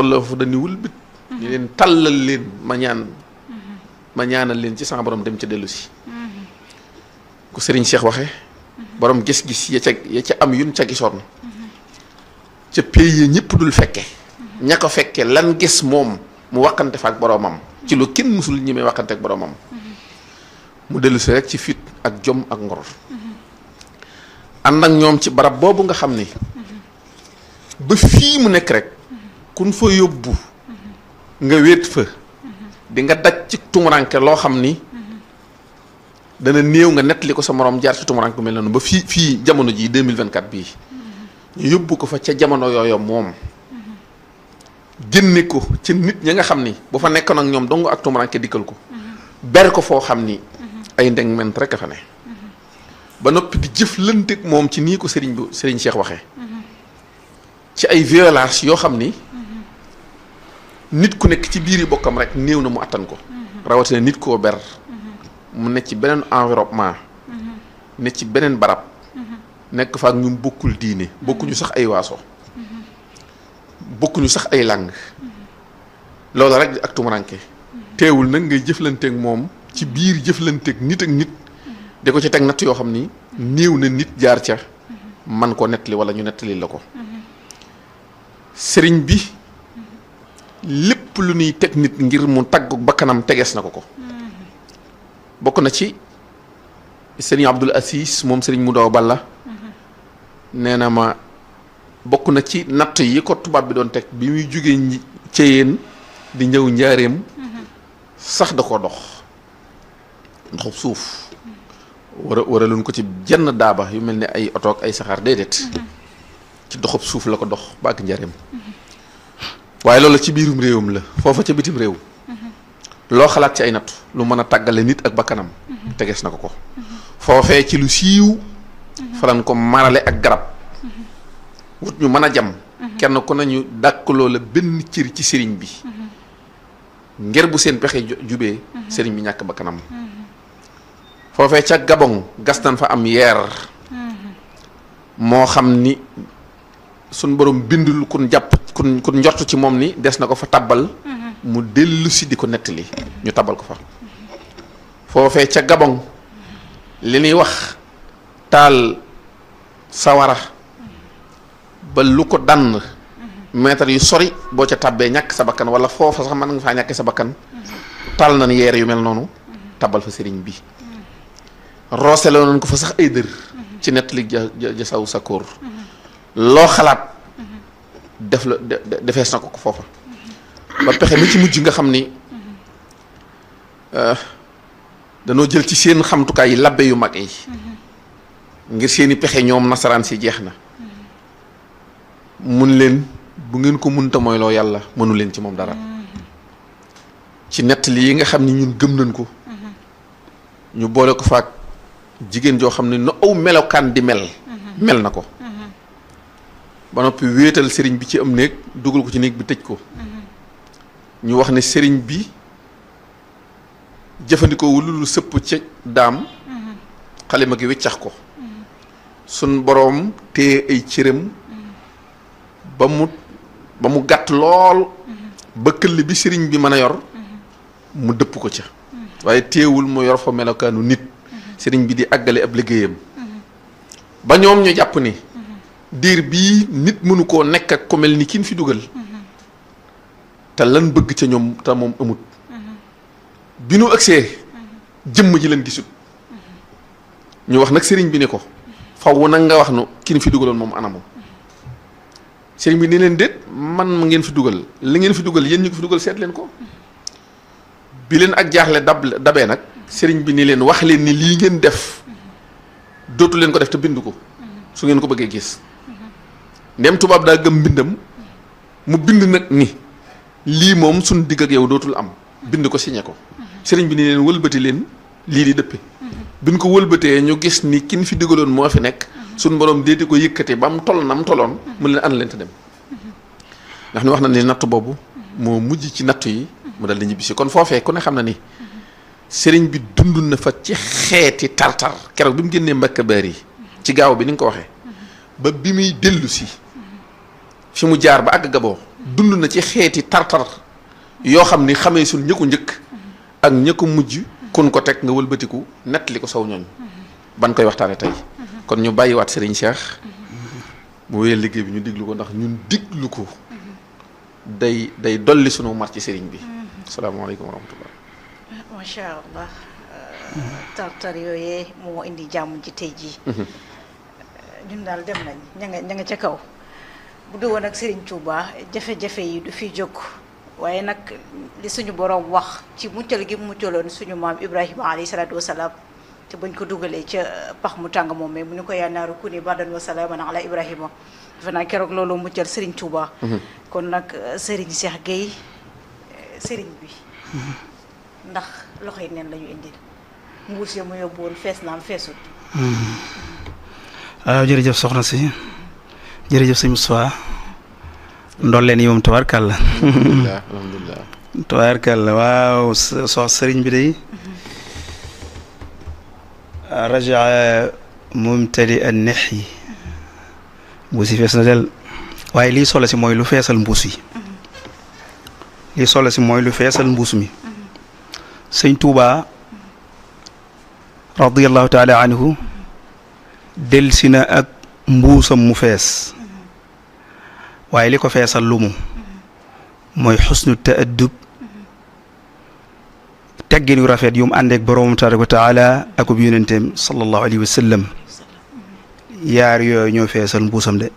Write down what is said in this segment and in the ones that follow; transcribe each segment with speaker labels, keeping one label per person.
Speaker 1: tolloo fa dañuy wulbit ñu leen tàllal leen ma ñaanal leen ci sama borom dem ca dellu si ku Serigne Cheikh waxe borom gis-gis ya ca am yun ca gisoon ca pays ñëpp dul fekke ña ko fekke lan gis moom mu waxante fa ak boromam ci lu kenn musul ñemee waxante ak boromam mu dellu si rek ci fit ak jom ak ngor ànd ak ñoom ci barab boobu nga xam ni ba fii mu nekk rek kun fa yóbbu nga wéet fa di nga daj ci tumuranke loo xam ni dana néew nga nettali ko sa morom jaar ci tumuranke bu mel noonu ba fii jamono ji 2024 bii ñu yóbbu ko fa ca jamono yooyu moom génne ko ci nit ñi nga xam ni bu fa nekkoon ak ñoom dong ak tumuranke dikkal ko ber ko foo xam ni ay ndeng ment rek a fa ne ba noppi di jëflanteeg moom ci nii ko Serigne Cheikh waxee ci ay violence yoo xam ni nit ku nekk ci biir yi bokkam rek néew na mu attan ko rawatina nit koo ber mu nekk ci beneen environnement nekk ci beneen barab nekk fa ak ñu bokkul diine bokkuñu sax ay waaso bokkuñu sax ay langue loolu rek ak tumuranke teewul nag ngay jëflanteeg moom ci biir jëflanteeg nit ak nit di ko ci teg natt yoo xam ni néew na nit jaar ca man ko nettali wala ñu nettali la ko sëriñ bi lépp lu ñuy teg nit ngir mu tagg bakkanam tegees na ko bokk na ci sëriñ Abdul Asis moom sëriñ mu doo balla nee na ma bokk na ci natt yi ko tubaab bi doon teg bi muy jógee Ceyeen di ñëw njaareem sax da ko dox ndoxub suuf waraloon ko ci jenn daaba yu mel ni ay oto ak ay saxaar déedéet ci doxub suuf la ko dox ba ak njaareem waaye loolu ci biirum réewam la foofa ca bitim réew loo xalaat ci ay nattu lu mën a tàggale nit ak bakkanam tegees na ko foofee ci lu siiw falan ko marale ak garab wut ñu mën a jam kenn ku nañu dàkkaloo la benn cër ci sëriñ bi ngir bu seen pexe jubee sëriñ bi ñàkk bakkanam foofee ca Gabon gas nañ fa am yeer moo xam ni suñ borom bindul kun jàpp kun njort ci moom ni des na ko fa tabbal mu dellu si di ko nettali ñu tabbal ko fa foofee ca Gabon li ñuy wax taal sawara ba lu ko dann mètre yu sori boo ca tabbee ñàkk sa bakkan wala foofa sax mën nga faa ñàkk sa bakkan taal nañ yeer yu mel noonu tabbal fa sëriñ bi roose la nañ ko fa sax ay dër ci nettali ja saw sa kóor loo xalaat defees na ko foofa ba pexe mi ci mujj nga xam ni danoo jël ci seen xamtukaay yi labbe yu mag yi ngir seeni pexe ñoom nasaraan si jeex na mun leen bu ngeen ko munta mooy loo yàlla mënu leen ci moom dara ci nettali yi nga xam ni ñun gëm nañ ko ñu boole ko faak jigéen joo xam ne nu aw melokaan di mel na ko ba noppi wéetal sëriñ bi ci am néeg dugal ko ci néeg bi tëj ko ñu wax ne sëriñ bi jëfandikoo wu lu sëpp ca daam xalima gi weccax ko sun boroom téye ay cëram ba mu gàtt lool ba këll bi sëriñ bi mën a yor mu dëpp ko ca waaye téewul mu yor fa melokaanu nit sëriñ bi di àggale ab liggéeyam ba ñoom ñu jàpp ni diir bii nit mënu koo nekk ak ku mel ni kin fi dugal te lan bëgg ca ñoom te moom amut bi nu agsee jëmm ji leen gisut ñu wax nag sëriñ bi ne ko faw nag nga wax nu kin fi dugaloon moom anamu sëriñ bi ni leen déet man ma ngeen fi dugal li ngeen fi dugal yéen ñu ko fi dugal seet leen ko bi leen ak jaaxle dabee nag sëriñ bi ni leen wax leen ni lii ngeen def dootu leen ko def te bind ko su ngeen ko bëggee gis ndem tubaab daa gëm mbindam mu bind nag ni lii moom suñ digg ak yow dootul am bind ko signé ko sëriñ bi ni leen wëlbati leen lii di dëppe biñ ko wëlbatee ñu gis ni kin fi digaloon moo fi nekk suñ borom déeti ko yëkkate ba mu toll na mu tolloon mu leen ànd leen te dem ndax ni wax na ni natt boobu moo mujj ci nattu yi mu dal di ñibbisi kon foofee ku ne xam na ni sëriñ bi dund na fa ci xeeti tartar keroog bi mu génnee Mbàkke Bari ci gaaw bi ni nga ko waxee ba bi muy dellu si fi mu jaar ba àgg Gaboo dund na ci xeeti tartar yoo xam ni xamee sul ñëkku njëkk ak ñëkku mujj kun ko teg nga wëlbatiku nettali ko saw ñooñ ban koy waxtaane tey kon ñu bàyyiwaat Serigne Cheikh mu wéyal liggéey bi ñu diglu ko ndax ñun diglu ko day dolli sunu mar ci Serigne bi asalaamaaleykum wa rahmatullah.
Speaker 2: macha allah tartar yooyee moo indi jàmm ji tey jii ñun daal dem nañ ña nga ca kaw bu du woon ak Serigne Touba jafe-jafe yi du fi jóg waaye nag li suñu borom wax ci muccal gi muccaloon suñu maam Ibrahima alayhi salaatu wasalaam te bañ ko dugalee ca pax mu tàng moom mais mu ñu ko yaanaaru ku ni bardan wa salaaman ala Ibrahima defe naa keroog loolu muccal Serigne Touba. kon nag Serigne Cheikh Gueye Serigne bi ndax loxoy neen la ñu indil mbuus ya mu yóbbu woon fees naam feesut.
Speaker 3: waaw jërëjëf soxna si jërëjëf sëñ Moustapha ndolleen yi moom tabaarkàlla.
Speaker 1: alhamdulilah
Speaker 3: tabaarkàlla waaw sëriñ bi day rajaa mumtali an nex yi mbuus yi fees na del waaye lii solo si mooy lu feesal mbuus yi lii solo si mooy lu feesal mbuus mi sëñ Tuuba radiyallahu taala anhu delsi na ak mbuusam mu fees waaye li ko feesal lu mu mooy xusnu ta'addub teggin yu rafet yu mu àndeek boroomam tabaraka wa taala akub yonenteem sallallahu alayhi wa sallam yaar yooyu ñoo feesal mbuusam de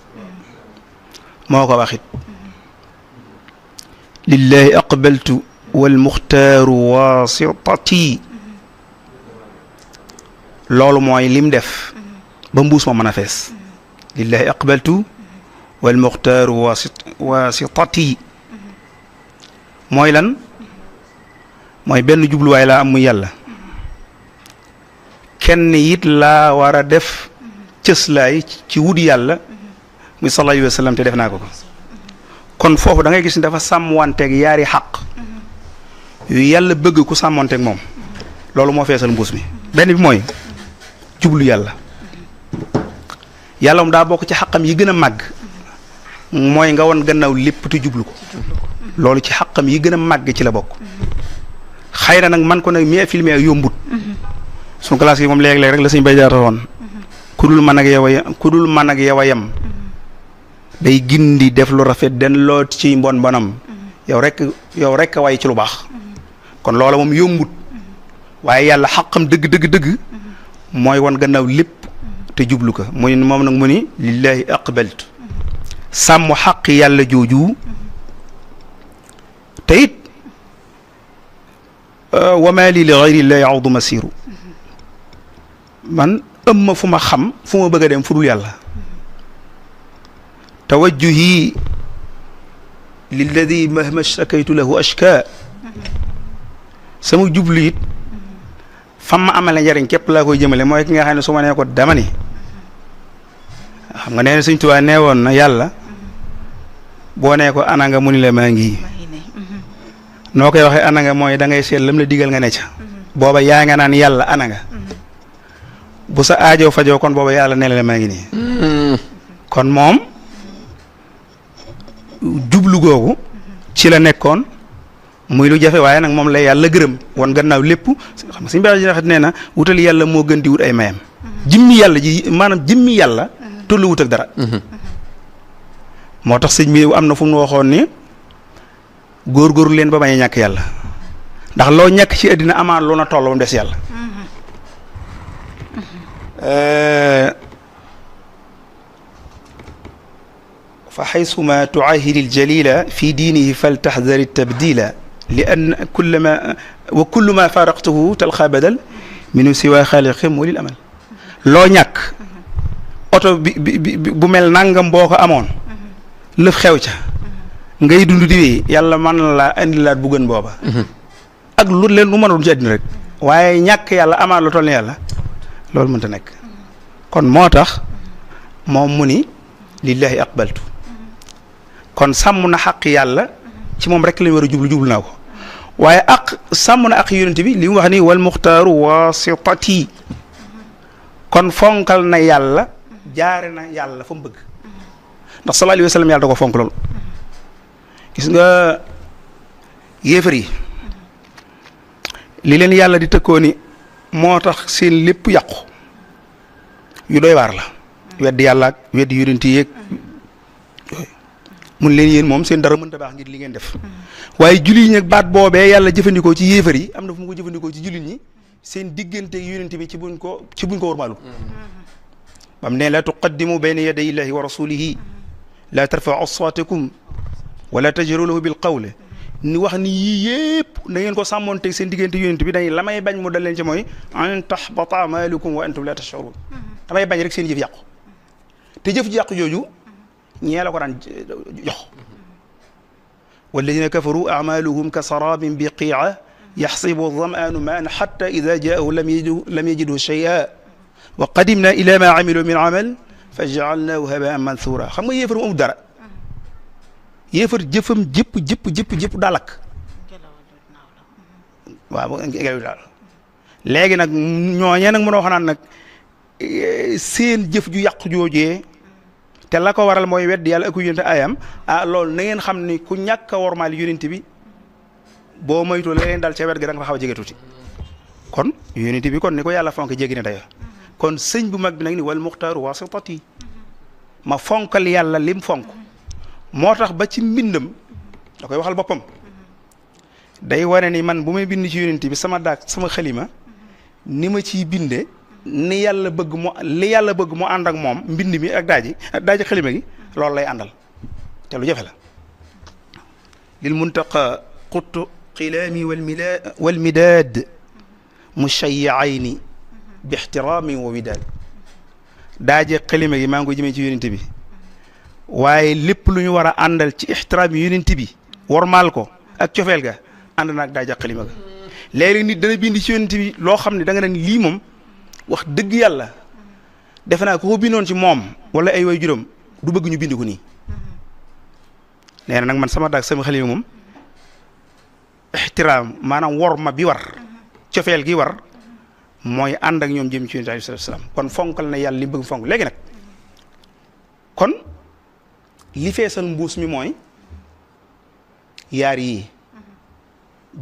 Speaker 3: moo ko waxit lillahi aqbaltu walmuxtaaru wasitati loolu mooy lim def ba mbuus ma mën a fees lillahi aqbaltu walmuxtaaru wasitati mooy lan mooy benn jubluwaay laa am muy yàlla kenn it laa war a def cëslaay ci wut yàlla muy sallallahu alayhi wa sallam te def naa ko kon foofu da ngay gis ni dafa sàmmanteeg yaari xaq yu yàlla bëgg ku sàmmanteeg moom loolu moo feesal mbuus mi benn bi mooy jublu yàlla yàlla moom daa bokk ci xaqam yi gën a màgg mooy nga won gannaaw lépp te jublu ko loolu ci xaqam yi gën a màgg ci la bokk xëy na nag man ko nag mi filmé ak yombut suñu classe yi moom léeg-léeg rek la suñu bay jaata woon ku dul man ak yow a yem day gindi def lu rafet den loo ci mbon bonam yow rek a way ci lu baax kon loola moom yombut waaye yàlla xaqam dëgg mooy wan gannaaw lépp te jublu ko muy moom nag mu ni lillahi aqbaltu sàmm xaq yàlla jooju te it wa ma li gayrillahi awdu masiru man ëmma fu ma xam fu ma bëgg a dem fu dul yàlla tawajjuhi lilladi mahma shakaytu lahu ashka sama jublu it fam ma amale njariñ képp laa koy jëmale mooy ki nga xam ne su ma nee ko dama ni xam nga nee na Sëñ Tuubaa nee woon na yàlla boo nee ko ana nga mu ni la maa ngi noo koy waxee ana nga mooy da ngay seet lam la digal nga ne ca booba yaa nga naan yàlla ana nga bu sa aajoo fajoo kon booba yàlla ne la maa ngi nii kon moom jublu googu ci la nekkoon muy lu jafe waaye nag moom la yàlla gërëm won gannaaw lépp xam nga suñu baax ji nee na wutal yàlla moo gën di wut ay mayam jimmi yàlla ji maanaam jimmi yàlla tollu wut ak dara moo tax sëñ bi am na fu mu waxoon ni góorgóorlu leen ba bañ a ñàkk yàlla ndax loo ñàkk ci àddina amaan lu na toll ba mu des yàlla fa xaysuma tuahidi aljalila fi diinihi faltaxdari tabdila li an kullu ma faraqtuhu talqa badal minu siwa xaaliqim walil amal loo ñàkk oto bi bu mel nangam boo ko amoon lëf xew ca ngay dund di wéy yàlla mën na laa indilaat bu gën booba ak lu leen lu mënoon ci àddina rek waaye ñàkk yàlla amaat lu toll ni yàlla loolu mënta nekk kon moo tax moom mu ni lillahi aqbaltu kon sàmm na xaq yàlla ci moom rek lañ war a jublu naa ko waaye ak sàmm na ak yonent bi li mu wax ni wal muxtaaru wasitati kon fonkal na yàlla jaare na yàlla fa mu bëgg ndax sallallahu alayhi wa sallam yàlla da ko fonk loolu gis nga yéefar yi li leen yàlla di tëkkoo ni moo tax seen lépp yàqu yu doy waar la weddi yàlla ak weddi yonent yi mun leen yéen moom seen dara mënta baax ngir li ngeen def waaye jullit ñi nag baat boobee yàlla jëfandikoo ci yéefar yi am na fu mu ko jëfandikoo ci jullit ñi seen diggante yonent bi ci buñ ko warmaalu bam ne la tuqaddimu bayna yaday illahi wa rasulihi la tarfa'u aswatakum wala tajharu lahu bil qawli ni wax ni yii yëpp na ngeen ko sàmmoonteeg seen diggante yonent bi dañ la may bañ mu dal leen ci mooy an tahbata amalukum wa antum la tash'urun damay bañ rek seen jëf yàqu te jëf ji yàqu jooju ñee la ko daan jox walladina kafaru amaluhum ka sarabin biqi'a yaxsibu dham'anu ma'an hatta idha ja'ahu lam yajidhu shay'an wa qadimna ila ma amilu min amal fa ja'alnahu haba'an manthura xam nga yéefar mu amul dara yéefar jëfam jëpp daa lakk waaw ngelaw daal léegi nag ñooñee nag mën a wax naan nag seen jëf ju yàqu joojee te la ko waral mooy wedd yàlla ak yonent ayam loolu na ngeen xam ni ku ñàkk a wormaal yonent bi boo moytu la leen dal ca wet ga da nga fa xaw a jege tuuti kon yonent bi kon ni ko yàlla fonk jéggi ne dayo kon sëñ bu mag bi nag ni wal muxtaaru wasitati ma fonkal yàlla lim fonk moo tax ba ci mbindam da koy waxal boppam day wane ni man bu may bind ci yonent bi sama daak sama xalima ni ma ciy binde ni yàlla bëgg mu li yàlla bëgg mu ànd ak moom mbind mi ak daaji xalima gi loolu lay àndal te lu jafe la lil muntaqa quttu qilaami wal midaad mushayyaayni bi ixtiraami wa widaad daaji xalima gi maa ngi ko jëmee ci yonent bi waaye lépp lu ñu war a àndal ci ixtiraam yonent bi wormaal ko ak cofeel ga ànd naag daa jàq xalima ga léegi nit dana bind ci yonent bi loo xam ne da nga ne lii moom wax dëgg yàlla defe naa ko bindoon ci moom wala ay way juróom du bëgg ñu bind ko nii nee na nag man sama daag sama xalima moom ixtiraam maanaam worma bi war cofeel gi war mooy ànd ak ñoom jëm ci yonent bi alayhi salaam kon fonkal na yàlla li bëgg fonk léegi nag kon li feesal mbuus mi mooy yaar yii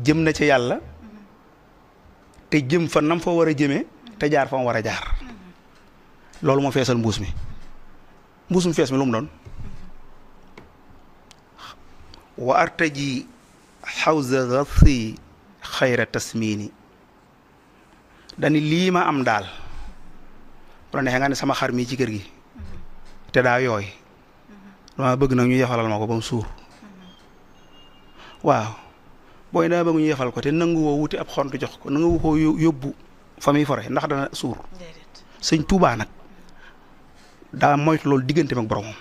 Speaker 3: jëm na ci yàlla te jëm fa nam fa war a jëmee te jaar fa mu war a jaar loolu moo feesal mbuus mi mbuusum fees mi lu mu doon wa artaji xawza gasi xayra tasmini dani lii ma am daal bu la neexee nga ne sama xar mi ci kër gi te daa yooy dama bëgg nag ñu yefalal ma ko ba mu suur waaw booy daa bëgg ñu yefal ko te nangu woo wuti ab xont jox ko nangu ko yóbbu fa muy fore ndax dana suur sëñ Tuubaa nag daa moytu loolu diggante ak boromam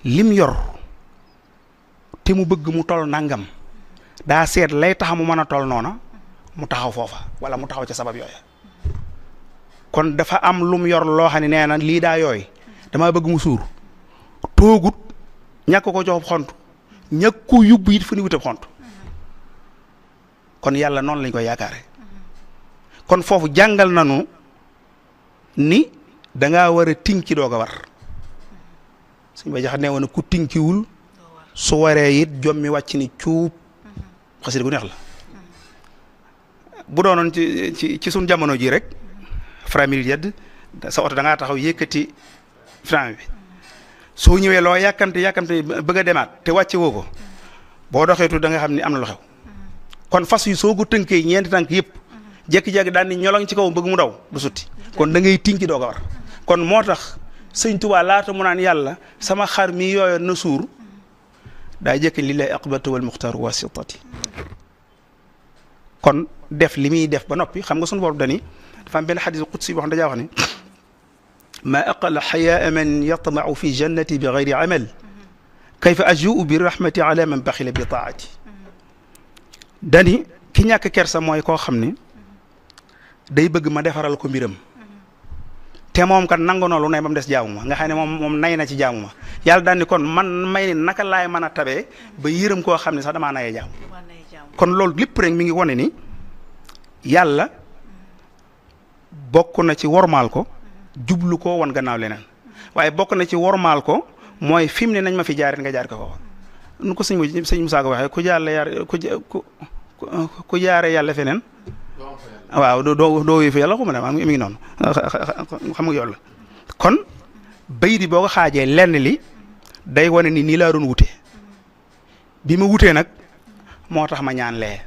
Speaker 3: lim yor te mu bëgg mu tol nangam daa seet lay tax mu mën a tol noona mu taxaw foofa wala mu taxaw ca sabab yooya kon dafa am lum yor loo xam ne nee na lii daa yooy damaa bëgg mu suur toogut ñàkk ko jox xont ñàkk ko yóbbu it fu ni wutab xont kon yàlla noonu lañ koy yaakaare kon foofu jàngal nanu ni dangaa war a tinki doog a war suñ bay jaxat nee woon ku tinkiwul su waree it jommi wàcc ni cuub xasida gu neex la bu doonoon ci suñ jamono ji rek framil yedd sa oto da ngaa taxaw yëkkati frein bi soo ñëwee loo yàkkamte bëgg a demaat te wàcce woo ko boo doxeetu da nga xam ni am na lu xew kon fas yi soo ko tënkee ñeenti tànk yëpp jekki-jekki daan ni ñoloŋ ci kaw bëgg mu daw du sutti kon da ngay tinki doog a war kon moo tax sëñ Tuubaa laata mu naan yàlla sama xar mi yooyoon na suur daa jekki lillahi aqbatu wal muxtaaru wasitati kon def li muy def ba noppi xam nga sunu borom dani dafa am benn xadis qudsi boo xam dajaa wax ni ma aqala xayaa man yatmau fi jannati bi gayri amal kayfa ajuu bi rahmati ala man baxila bi taati dani ki ñàkk kersa mooy koo xam ne day bëgg ma defaral ko mbiram te moom kat nangu na lu ne ba mu des jaamu ma nga xam ne moom nay na ci jaamu ma yàlla daal ni kon man may ni naka laay mën a tabee ba yërëm koo xam ne sax damaa nayee jaamu kon loolu lépp rek mi ngi wane ni yàlla bokk na ci wormaal ko jublu ko wan gannaaw leneen waaye bokk na ci wormaal ko mooy fi mu ne nañ ma fi jaarit nga jaar ko foofu nu ko sëñ Musaa ko waxee ku jaarle yar ku jaare yàlla feneen waaw doo wéy fa yàlla xuma ne maa mi ngi noonu xam nga yoon la kon bay di boo ko xaajee lenn li day wane ni nii laa doon wute bi ma wutee nag moo tax ma ñaan lee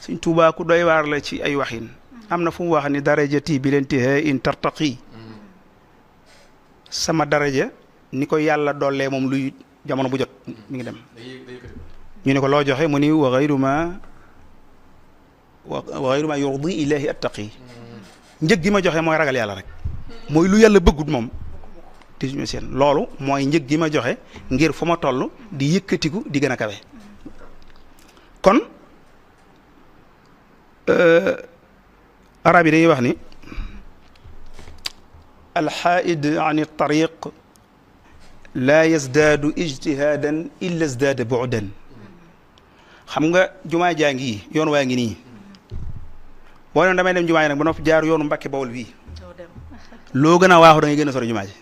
Speaker 3: Sëñ Tuubaa ku doy waar la ci ay waxin am na fu mu wax ni darajati bi lintihaa in tartaqi sama daraja ni ko yàlla dollee moom luy jamono bu jot mi ngi dem ñu ne ko loo joxe mu ni wa ghayru ma yurdi ilahi attaqi njëg gi ma joxe mooy ragal yàlla rek mooy lu yàlla bëggut moom te suñu seen loolu mooy njëg gi ma joxe ngir fu ma toll di yëkkatiku di gën a kawe kon arab yi dañuy wax ni alxaaid an tariq laa yazdaadu ijtihaadan illa zdaada bu'dan xam nga jumaa jaa ngi yoon waa ngi nii boo noon damay dem jumaa ji nag ba noppi jaar yoonu Mbàkke Bawol bii loo gën a waaxu da ngay gën a sori jumaa ji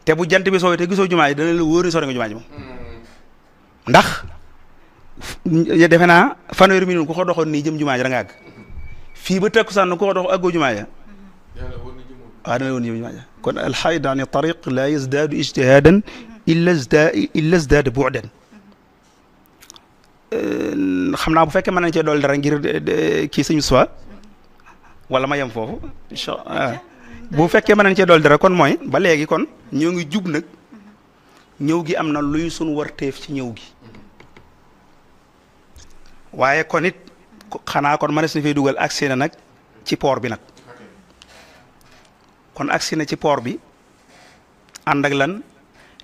Speaker 3: te bu jant bi sooy te gisoo jumaa ji dana la wóor ni sori nga jumaa ji moom ndax defe naa fanweeri minute ku ko doxoon nii jëm jumaa ji da nga àgg fii ba takkusaan ku ko dox àggoo jumaa ja waaw dana la woon jëm jumaa ja kon alxaid an tariq la yazdaadu ijtihaadan illa zdaada bu'dan xam naa bu fekkee mën nañ cee dool dara ngir kii sëñ soi wala ma yem foofu incha allah bu fekkee mën nañ cee dool dara kon mooy ba léegi kon ñoo ngi jub nag ñëw gi am na luy sunu warteef ci ñëw gi waaye kon it xanaa kon mënees na fay dugal agsi na nag ci port bi nag kon agsi na ci port bi ànd ak lan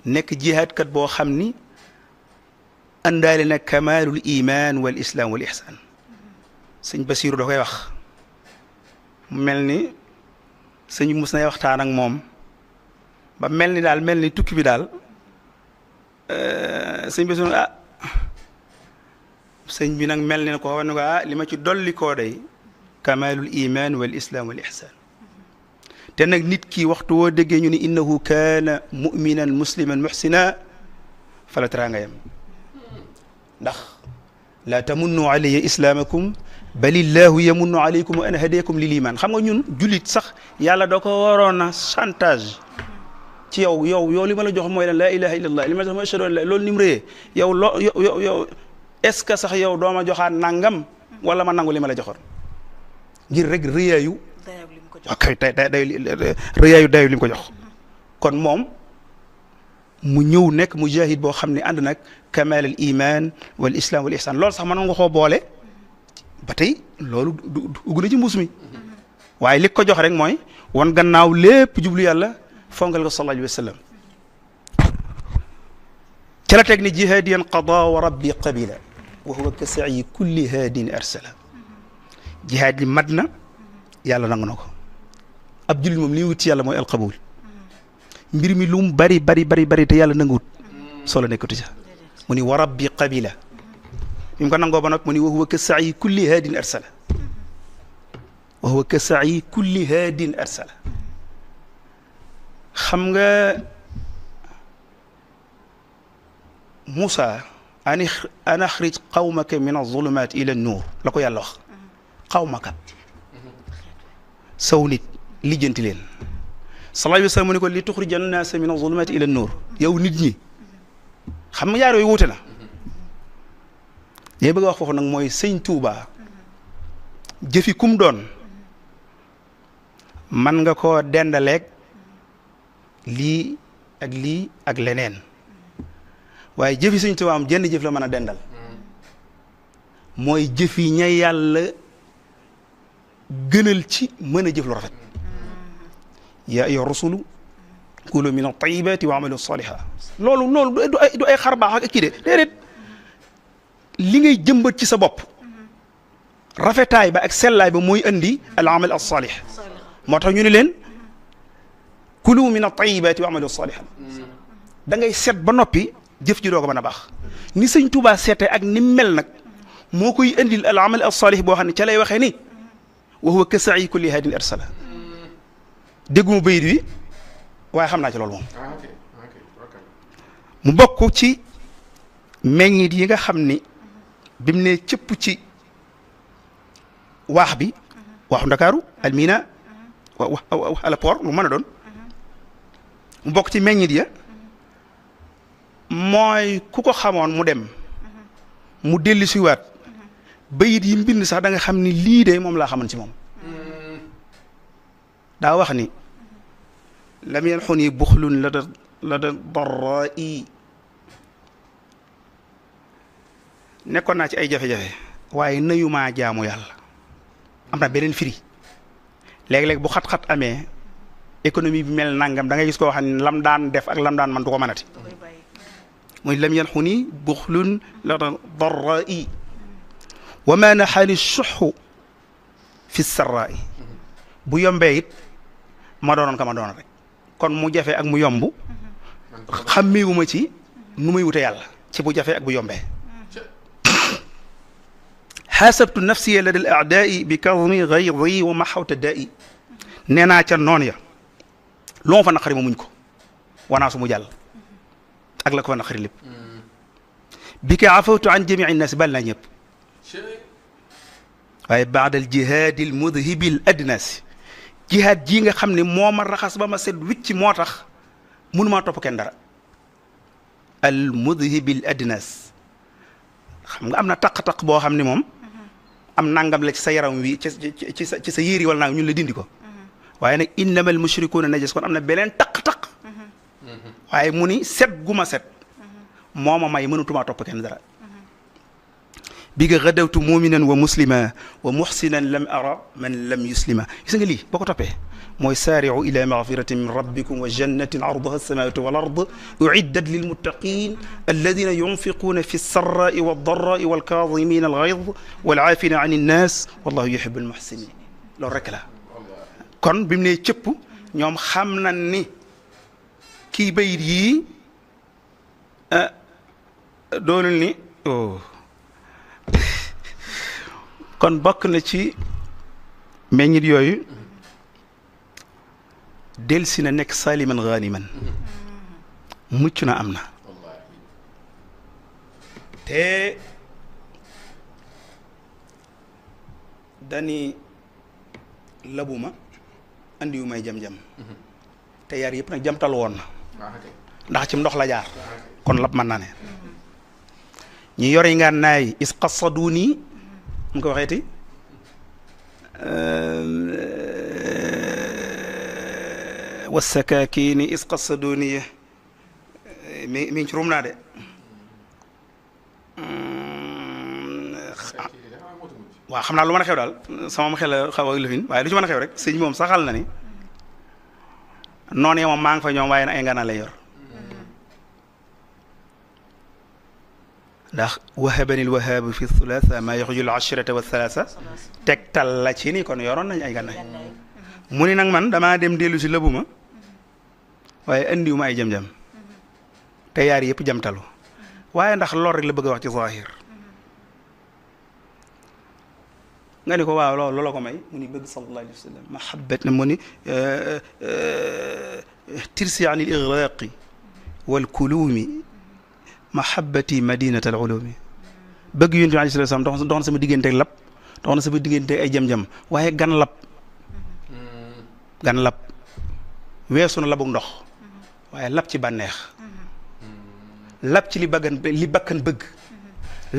Speaker 3: nekk jihaadkat boo xam ni àndaale nag kamaalul iman wal islam wal ihsan sëñ Basiiru da koy wax mel ni sëñ mus nay waxtaan ak moom ba mel ni daal mel ni tukki bi daal sëñ Basiiru sëñ bi nag mel ni ko wax ne ko li ma ci dolli koo day kamaalul iman wal islam wal ihsan te nag nit ki waxtu woo déggee ñu ni innahu kaana muminan musliman muhsina fala teraanga yam ndax laa tamunnu alayya islaamakum balillahu yamunnu alaykum wa an hadayakum lil iman xam nga ñun jullit sax yàlla da ko waroon a chantage ci yow li ma la jox mooy lan laa ilaha illallah li ma la jox mooy ashhadu an la loolu ni mu rëyee yow est-ce que sax yow doo ma joxaat nangam wala ma nangu li ma la joxoon ngir rek rëyaayu ok day rëyaayu dayu li mu ko jox kon moom mu ñëw nekk mujahid boo xam ne ànd nag kamal al iman wal islam wal ihsan loolu sax mën nga koo boole ba tey loolu dugg na ci mbuus mi waaye li ko jox rek mooy wan gannaaw lépp jublu yàlla fongal ko sallallahu alayhi wa sallam ca la teg ni jihadiyan qada wa rabbi qabila wa huwa ka sa'i kulli haadin arsala jihaad li mat na yàlla nangu na ko ab jullit moom li wut ci yàlla mooy alqabul mbir mi lu mu bari te yàlla nanguwut solo nekkatu ca mu ni wa rabbi qabila bi mu ko nangoo ba nag mu ni wa huwa ka sa'i kulli haadin arsala wa huwa ka sa'i kulli haadin arsala xam nga Moussa an axrij qawmaka min az-zulumaat ila an-nuur la ko yàlla wax qawmaka saw nit lijjanti leen sallallahu alayhi wa sallam mu ne ko li tuxrija an-naasa min az-zulumaat ila an-nuur yow nit ñi xam nga yaar yooyu wuute na léegi bëgg a wax foofu nag mooy sëñ Tuuba jëfi kum doon man nga koo dendaleeg lii ak leneen waaye jëfi sëñ Tuuba am jenn jëf la mën a dendal mooy jëfi ña yàlla gënal ci mën a jëf lu rafet yaa ayyuha rusulu kulu min at-tayyibati wa amalu saliha loolu du ay xar baax ak kii de déedéet li ngay jëmbat ci sa bopp rafetaay ba ak sellaay ba mooy andi al amal as salih moo tax ñu ne leen kulu min at-tayyibati wa amalu saliha da ngay seet ba noppi jëf ji doo ko mën a baax ni sëñ Tuubaa seete ak ni mel nag moo koy indil al amal as salih boo xam ne ca lay waxee ni wa huwa ka sa'i kulli haadin arsala dégguma bayit wi waaye xam naa ci loolu moom mu bokk ci meññit yi nga xam ni bi mu ne cëpp ci waax bi waaxu Ndakaaru almina ala port lu mën a doon mu bokk ci meññit ya mooy ku ko xamoon mu dem mu dellu siwaat bayit yi mbind sax da nga xam ni lii de moom laa xaman ci moom daa wax ni lam yanxuni buxlun la da darrai nekkoon naa ci ay jafe-jafe waaye nayumaa jaamu yàlla am na beneen firi léeg-léeg bu xat-xat amee économie bi mel nangam da ngay gis koo xam ne lam daan def ak lam daan man du ko mënati muy lam yanxuni buxlun la da darrai wa ma naxaani suxu fi sarraai bu yombee it ma doonoon ka ma doonoon rek kon mu jafe ak mu yomb xàmmeewuma ci nu muy wute yàlla ci bu jafe ak bu yombee xaasabtu nafsiya lada al aadaai bi kadmi gaydi wa maxawta daai nee naa ca noon ya lu ma fa naqari ma muñ ko wanaa su mu jàll ak la ko fa naqari lépp bi ka afawtu an jamii nnaasi bal naa ñëpp waaye baada al jihaadi al mudhibi al adnaasi jihaad jii nga xam ne moo ma raxas ba ma set wicc moo tax mënumaa topp kenn dara al mudhibi al adnaas xam nga am na taq-taq boo xam ne moom am nangam la ci sa yaram wi ci sa yéeri wala nangam ñun la dindi ko waaye nag innamal mushrikuuna najas kon am na beneen taq-taq waaye mu ni set gu ma set moo ma may mënatumaa topp kenn dara bi nga gadawtu muminan wa muslima wa muhsinan lam ara man lam yuslima gis nga lii boo ko toppee mooy saari'u ila magfiratin min rabbikum wa jannatin arduha alsamawatu wal ard uiddat lilmuttaqin alladina yunfiquna fi lsarrai waldarai walkaadimina algayd walaafina an innas wallahu yuhibu almuhsinin loolu rek la kon bi mu ne cëpp ñoom xam nañ ni kii bayit yii doonul ni kon bokk na ci meññit yooyu delsi na nekk saliman ganiman mucc na am na te dani labuma andiwu may jam-jam te yar yëpp nag jamtal woon na ndax ci ndox la jaar kon lab mën naa ne ñi yore nga naay is qasaduni mu ko waxeeti wasakaakini is qasaduni mi ngi ci rum naa de waaw xam naa lu mën a xew daal sama xel xaw a lëfin waaye lu ci mën a xew rek sëñ moom saxal na ni noonu moom maa ngi fa ñoom waaye na ay ngana lay yor ndax wahabani lwahaabu fi thulatha maa yaxujul ashrata wa thalatha tegtal la ci ni kon yoroon nañ ay gànnaay mu ni nag man damaa dem dellu si lëbuma waaye andiwu ma ay jam-jam te yaar yëpp jamtalu waaye ndax lor rek la bëgg a wax ci zahir nga ni ko waaw loolu la ko may mu ni bëgg sallallahu alayhi wa sallam mahabbat na mu ni tirsi an il igraqi wal kulumi mahabbati madinat al ulumi bëgg yonent bi alayhi salaam dox na sama digganteeg lab dox na sama digganteeg ay jam-jam waaye gan lab weesu na labug ndox waaye lab ci bànneex lab ci li bakkan bëgg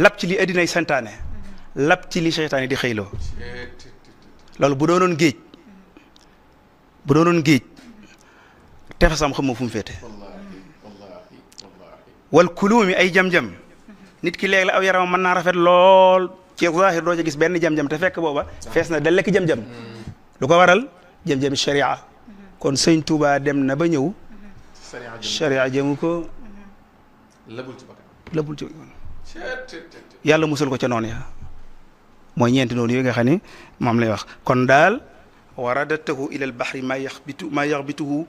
Speaker 3: lab ci li addinay santaane lab ci li seytaane di xëyloo loolu bu doonoon géej tefesam xam ma fu mu féete wal kulumi ay jam-jam nit ki léegi la aw yaramam mën naa rafet lool ci zahir doo ca gis benn jam-jam te fekk booba fees na da lekk jam-jam lu ko waral jam-jami sharia kon sëñ Touba dem na ba ñëw sharia jëmu ko labul ci yàlla musul ko ca noonu ya mooy ñeenti noonu yooyu nga xam ne moom lay wax kon daal waradatahu ila al bahri ma yaxbituhu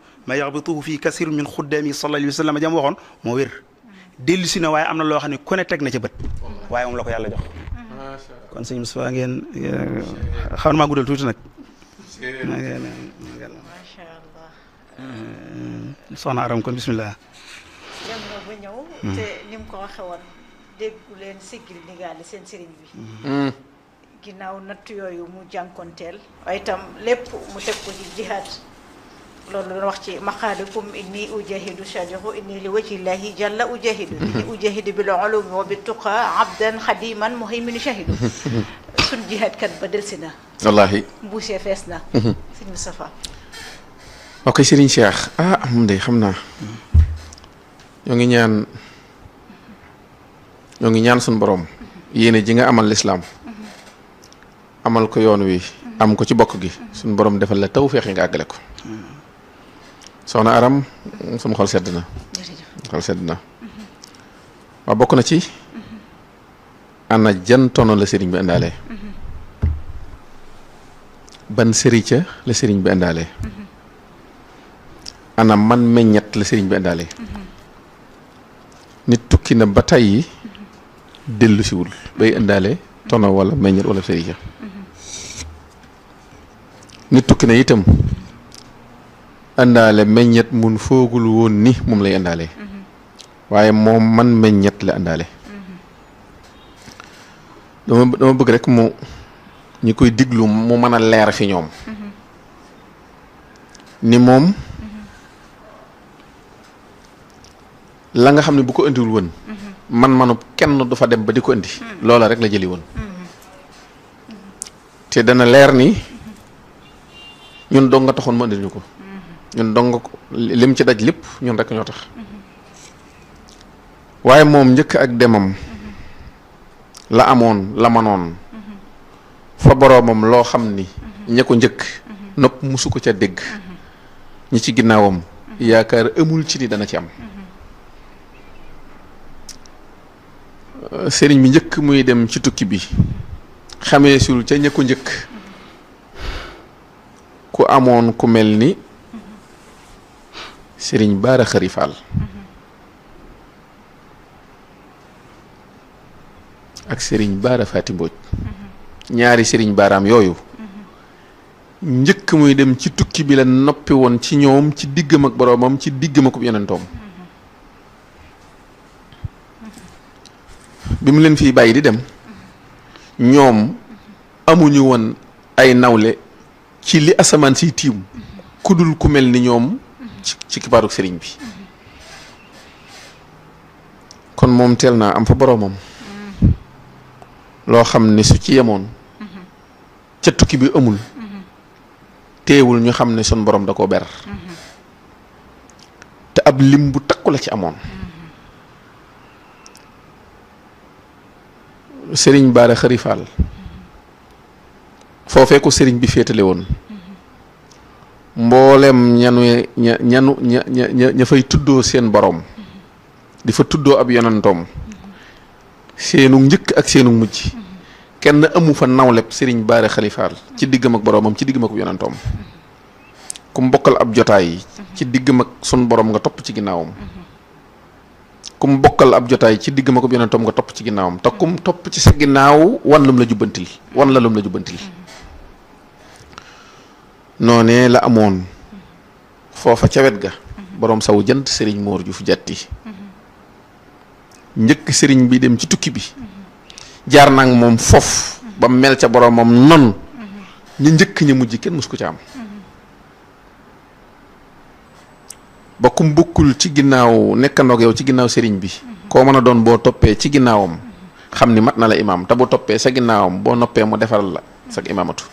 Speaker 3: fi kasir min xuddami sallallahu alayhi wa sallam jam waxoon moo wér dellu si na waaye am na loo xam ne ku ne teg na ca bët waaye moom la ko yàlla jox kon sëñ Moustapha ngeen xaw na maa guddal tuuti nag
Speaker 2: macha allah.
Speaker 3: soxna Aram kon bismillah
Speaker 2: dem nga ba ñëw. te ni mu ko waxee woon déggu leen siggil ndigaali seen sëriñ bi ginnaaw natt yooyu mu jànkonteel waaye itam lépp mu teg ko ci jihaad loolu doon wax ci maqaalikum inni ujahidu sadiqu inni li wajhillahi jalla ujahidu inni ujahidu bil ulumi wa bit tuqa abdan xadiman muhayminu shahidu sun jihaad kat ba delsi na
Speaker 1: wallaahi
Speaker 2: mbuusee fees na sëñ Moustapha
Speaker 1: ok Serigne Cheikh moom de xam naa ñoo ngi ñaan suñu borom yéene ji nga amal lislaam amal ko yoon wi am ko ci bokk gi suñu borom defal la tawfeex yi nga àggale ko soxna Aram sama xol sedd na waaw bokk na ci ana jan tono la sëriñ bi indaale ban sërica la sëriñ bi indaale ana man meññet la sëriñ bi indaale nit tukki na ba tey dellu siwul bay indaale tono wala meññet wala sërica nit tukki na itam indaale meññet mun foogul woon ni moom lay indaale waaye moom man meññet la indaale dama bëgg rek mu ñi koy diglu mu mën a leer fi ñoom ni moom la nga xam ne bu ko indiwul woon man kenn du fa dem ba di ko indi loola rek la jëli woon te dana leer ni ñun dong nga taxoon mu indil ñu ko ñun dong lim ci daj lépp ñun rek ñoo tax waaye moom njëkk ak demam la amoon la manoon fa boroomam loo xam ni ña ko njëkk nopp musu ko ca dégg ñi ci ginnaawam yaakaar amul ci ni dana ci am sëriñ bi njëkk muy dem ci tukki bi xamee sul ca ña ko njëkk ku amoon ku mel ni sëriñ Baara Xari Fall ak sëriñ Baara Faati Mbooj ñaari sëriñ baaraam yooyu njëkk muy dem ci tukki bi la noppi woon ci ñoom ci diggam ak boroomam ci diggam ak yonentoom bi mu leen fiy bàyyi di dem ñoom amuñu woon ay nawle ci li asamaan siy tiim ku dul ku mel ni ñoom ci kipaaru sëriñ bi kon moom teel naa am fa boroomam loo xam ne su ci yemoon ca tukki bi amul teewul ñu xam ne sun borom da koo ber te ab lim bu takku la ci amoon sëriñ Baara Xari Fall foofee ko sëriñ bi féetale woon mboolem ña fay tuddoo seen borom di fa tuddoo ab yonantoom seenu njëkk ak seenu mujj kenn amu fa nawleb sëriñ Baara Xari Fall ci diggam ak boromam ci diggam ak yonantoom ku mbokkal ab jotaay ci diggam ak sun borom nga topp ci ginnaawam ku mbokkal ab jotaay ci diggam ak yonantoom nga topp ci ginnaawam te kum topp ci sa ginnaaw wan lum la jubbantil noonee la amoon foofa ca wet ga borom saw jant sëriñ Moor Juuf Jatti njëkk sëriñ bi dem ci tukki bi jaar nag moom foofu ba mel ca boromam non ñu njëkk ña mujj kenn mus ko ca am ba kum bokkul ci ginnaaw nekkandoog yow ci ginnaaw sëriñ bi koo mën a doon boo toppee ci ginnaawam xam ni mat na la imaam te boo toppee sa ginnaawam boo noppee mu defaral la sa imaamatu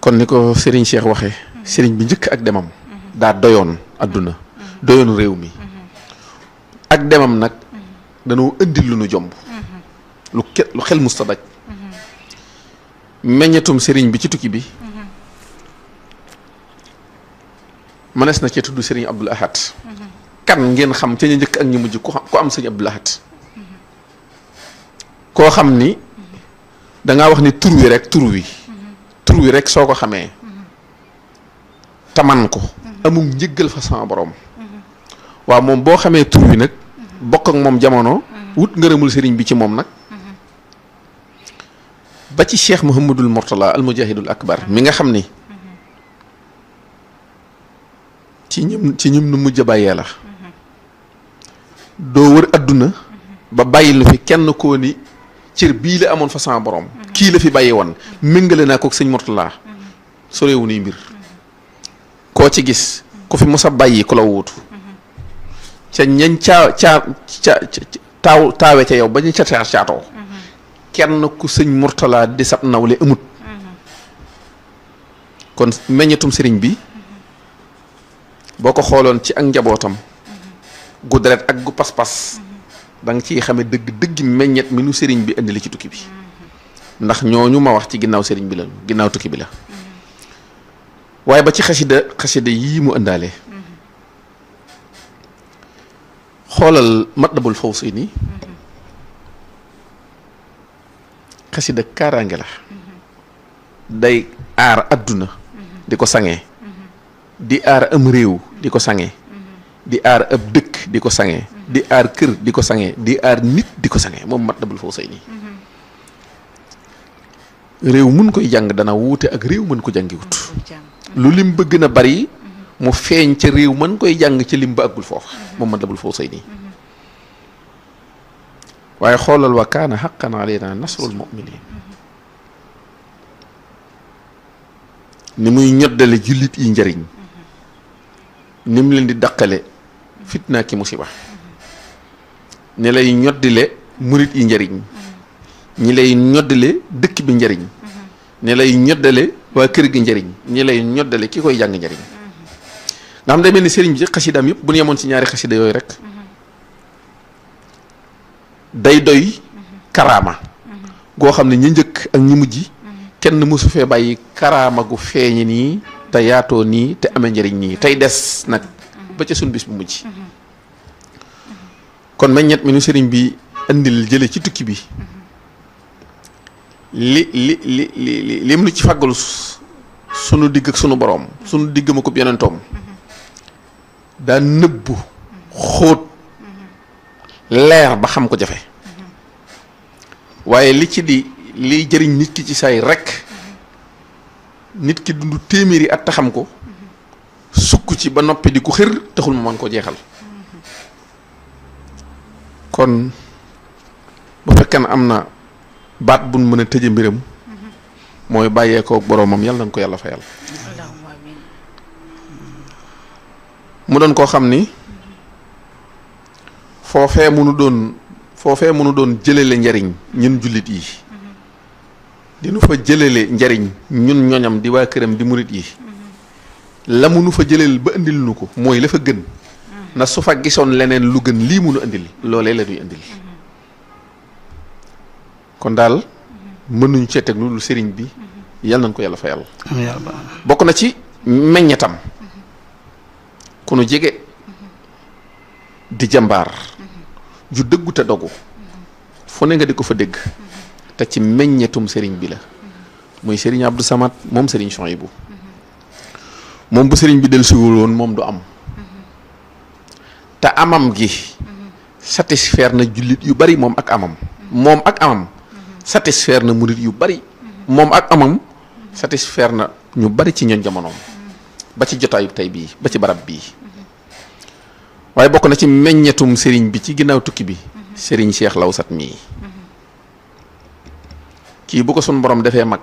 Speaker 1: kon ni ko sëriñ Cheikh waxee sëriñ bi njëkk ak demam daa doyoon adduna doyoon réew mi ak demam nag danoo indil lu nu jomb lu xel musta daj meññetum sëriñ bi ci tukki bi mënees na cee tudd sëriñ Abdul Ahad kan ngeen xam ca ñu njëkk ak ñu mujj ku am sëriñ Abdul Ahad koo xam ni dangaa wax ni tur wi rek soo ko xamee taman ko amul njëggal fa sama borom waaw moom boo xamee tur wi nag bokk ak moom jamono wut ngërëmul sëriñ bi ci moom nag ba ci Cheikh Mouhamadul Mourtala al mujahidul akbar mi nga xam ni ci ñim nu mujj a bàyyee la doo wër adduna ba bàyyil na fi kenn koo ni cër bii la amoon fa sama borom kii la fi bàyyi woon méngale naa ko ak sëñ Mourtala sorewu nuy mbir koo ci gis ku fi mos a bàyyi ku la wuutu ca ñañ taawe ca yow ba ñu ca caatoo kenn ku sëñ Mourtala di sab nawle amut kon meññetum sëriñ bi boo ko xooloon ci ak njabootam gu deret ak gu pas-pas da nga ciy xame dëgg meññet mi nu sëriñ bi indi la ci tukki bi ndax ñooñu ma wax ci ginnaaw sëriñ bi la ginnaaw tukki bi la waaye ba ci xasida yii mu ëndaale xoolal Matlabul Fawzayni xasida kaaraange la day aar adduna di ko sangee di aar am réew di ko sangee di aar ab dëkk di ko sangee di aar kër di ko sangee di aar nit di ko sangee moom Matlabul Fawzayni réew mun koy jàng dana wuute ak réew mën ko jàngiwut lu lim ba gën a bari mu feeñ ca réew mën koy jàng ca lim ba àggul foofa moom Matlabul Fawzayni waaye xoolal wa kaana haqqan alaynaa nasrul mu'miniin ni muy ñoddale jullit yi njëriñ ni mu leen di daqale fitna ki musiba ni lay ñoddile murit yi njëriñ ñi lay ñoddale dëkk bi njëriñ ni lay ñoddale waa kër gi njëriñ ñi lay ñoddale ki koy jàng njëriñ nga xam day mel ni sëriñ bi xasidaam yëpp bu ñu yemoon ci ñaari xasida yooyu rek day doy karaama goo xam ne ñi njëkk ak ñi mujj kenn mësu fee bàyyi karaama gu feeñi nii te yaatoo nii te amee njëriñ nii tey des nag ba ca sun bis bu mujj kon meññet mi nu sëriñ bi indil jële ci tukki bi lim nu ci fàggalu sunu digg ak sunu boroom sunu digg ma ko yonentoom daa nëbbu xóot leer ba xam ko jafe waaye li ci di liy jëriñ nit ki ci say rekk nit ki dund téeméeri at te xam ko sukk ci ba noppi di ko xër taxul mu mën ko jeexal kon bu fekkee ne am na baat buñ mën a tëje mbiram mooy bàyyeekoo boroomam yàlla nañ ko yàlla fayal
Speaker 2: allahumma amiin
Speaker 1: mu doon koo xam ni foofee mënu doon jëlale njariñ ñun jullit yi dinu fa jëlale njariñ ñun ñoñam di waa këram di murit yi la mu nu fa jëlal ba indil nu ko mooy la fa gën na su fa gisoon leneen lu gën lii munu indil loolee la ñuy indil kon daal mënuñ cee teg lu sëriñ bi yàlla nañ ko yàlla fayal bokk na ci meññetam ku nu jege di jàmbaar ju dëggu te dogu fu ne nga di ko fa dégg te ci meññetum sëriñ bi la muy sëriñ Abdou Samad moom sëriñ Souhaïbou moom bu sëriñ bi dellusiwul woon moom du am te amam gi satisfaire na jullit yu bari moom ak amam satisfaire na murit yu bari moom ak amam satisfaire na ñu bari ci ñoom jamonoom ba ci jotaayu tey bii ba ci barab bii waaye bokk na ci meññetum sëriñ bi ci ginnaaw tukki bi sëriñ Cheikh Lawsat mii kii bu ko sun borom defee mag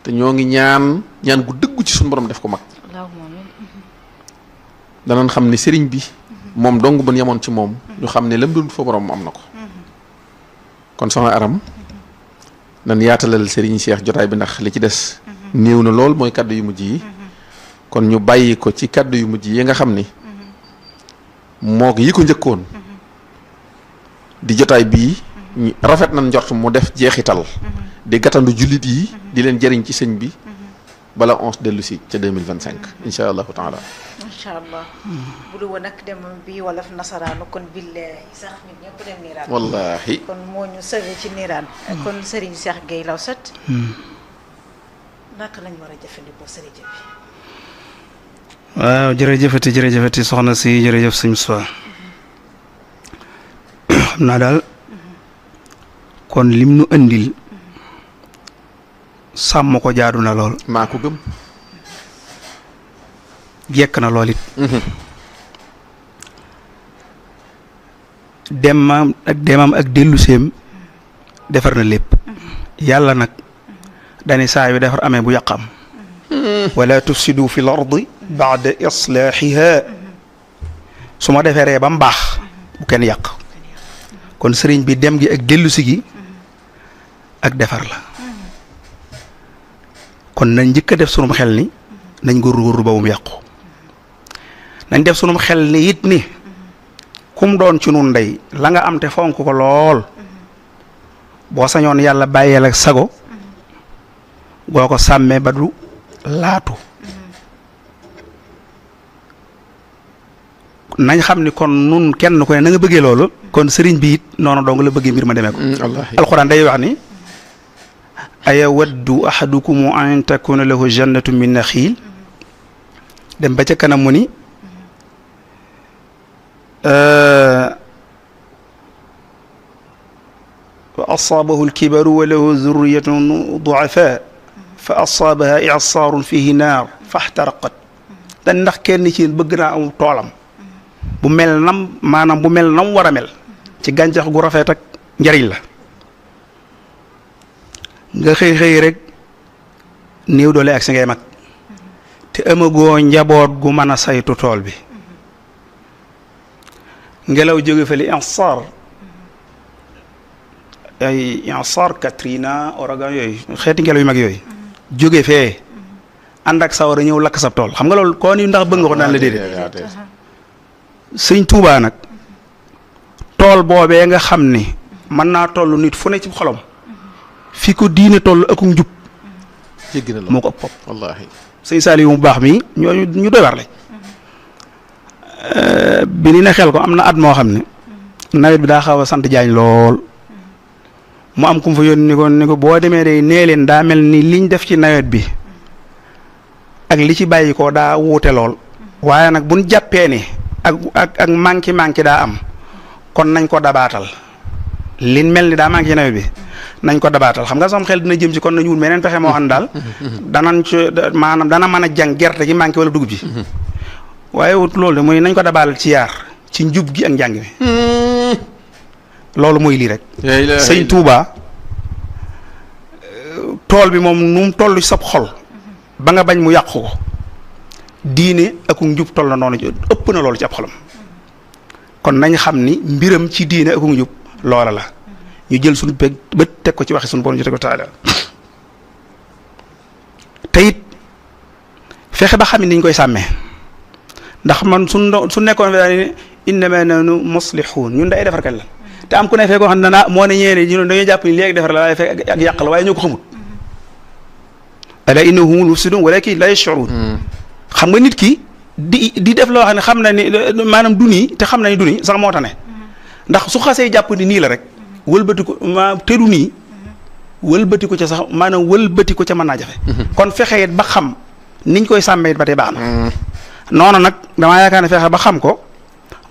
Speaker 1: te ñoo ngi ñaan gu dëggu ci sun borom def ko mag danañ xam ne sëriñ bi moom dong bu ñu yemoon ci moom ñu xam ne lam doon fa borom am na ko kon soxna Aram nan yaatalal sëriñ Cheikh jotaay bi ndax li ci des néew na lool mooy kaddu yu mujj yi kon ñu bàyyi ko ci kaddu yu mujj yi nga xam ni moog yi ko njëkkoon di jotaay bii rafet nañ njort mu def jeexital di gàttandu jullit yi di leen jëriñ ci sëñ bi bala 11 dellu si ca 2025 incha allahu taala.
Speaker 2: incha allah. bu dul woon nag dem bi wolof nasaraanu kon billahi sax ñun ñëpp dem niiraan.
Speaker 1: wallaahi.
Speaker 2: kon moo ñu sauvé ci niiraan. kon Serigne Cheikh Gueye Lawsat. naka lañ war a jëfandikoo Serigne bi.
Speaker 3: waaw jërëjëfati soxna si jërëjëf sëñ Moussa xam naa daal kon lim nu andil sàmm ko jaadu na lool.
Speaker 1: maa ko gëm.
Speaker 3: jekk na lool it. demam ak delluseem defar na lépp yàlla nag dani saa yu defar amee bu yàqam wala tufsidu fi l ardi baada islaahiha su ma deferee ba mu baax bu kenn yàq kon sëriñ bi dem gi ak dellusi gi ak defar la kon nañ njëkk a def sunum xel ni nañ góorgóorlu ba mu yàqu nañ def sunum xel ni it ni kum doon ci nun ndey la nga am te fonk ko lool boo sañoon yàlla bàyyeel ak sago goo ko sàmmee ba du laatu nañ xam ni kon nun kenn ku ne na nga bëggee loolu kon sëriñ bi it noonu dong la bëggee mbir ma demee ko alxuraan day wax ni ayawaddu ahadukum an takuna lahu jannatu min naxiil dem ba ca kanam mu ni wa asaabahu alkibaru wa lahu zurriyatun duafa fa asaabaha i'saarun fihi naar faxtaraqat dan ndax kenn ci yéen bëgg naa am toolam bu mel nam maanaam bu mel nam war a mel ci gàncax gu rafet ak njariñ la nga xëy rek néew doole ak si ngay mag te amagoo njaboot gu mën a saytu tool bi ngelaw jóge fa li insaar ay insaar Katrina ouragan yooyu xeeti ngelaw yu mag yooyu jóge fee ànd ak sawara ñëw lakk sab tool xam nga loolu koo ni ndax bëgg nga ko daan la déedéet sëñ Tuubaa nag tool boobee nga xam ni mën naa toll nit fu ne ci xolom fi ko diine toll ak njub
Speaker 1: jéggi na la
Speaker 3: moo ko ëpp
Speaker 1: wallaahi
Speaker 3: sëñ Saliou mu baax mi ñooñu ñu doy war lañ bi ni ne xel ko am na at moo xam ne nawet bi daa xaw a sant jaañ lool mu am ku mu fa yónni ni ko boo demee day nee leen daa mel ni liñ def ci nawet bi ak li ci bàyyi ko daa wuute lool waaye nag buñ jàppee ne ak manqué daa am kon nañ ko dabaatal liñ mel ni daa manqué ci nawet bi nañ ko dabaatal xam nga sama xel dina jëm ci kon nañu wut meneen pexe moo xam ne daal danañ ci maanaam dana mën a jàng gerte gi manqué wala dugub ji waaye wut loolu de mooy nañ ko dabaatal ci yaar ci njub gi ak njàng mi loolu mooy lii rek sëñ Touba tool bi moom nu mu toll ci sab xol ba nga bañ mu yàqu ko diine ak njub toll na noonu ëpp na loolu ci ab xolam kon nañ xam ni mbiram ci diine ak njub loola la ñu jël suñu bët teg ko ci waxi suñu borom ko taala te it fexe ba xam ni niñ koy sàmmee ndax man su nekkoon fi daal innama nahnu muslihun ñun day defarkat la te am ku ne fee koo xam ne moo ne ñeene ñu dañuy jàpp ni léegi defar la waaye fekk ak yàq la waaye ñoo ko xamul ala innahum humul mufsidun walakin la yash'urun xam nga nit ki di def loo xam ne xam na ni maanaam du nii te xam na ni du nii sax moo tax ne ndax su xasee jàpp ni nii la rek wëlbati ko ma te du nii wëlbati ko ca sax maanaam wëlbati ko ca mën naa jafe kon fexe it ba xam niñ koy sàmmee ba tey baax na noonu nag damaa yaakaar ne fexe ba xam ko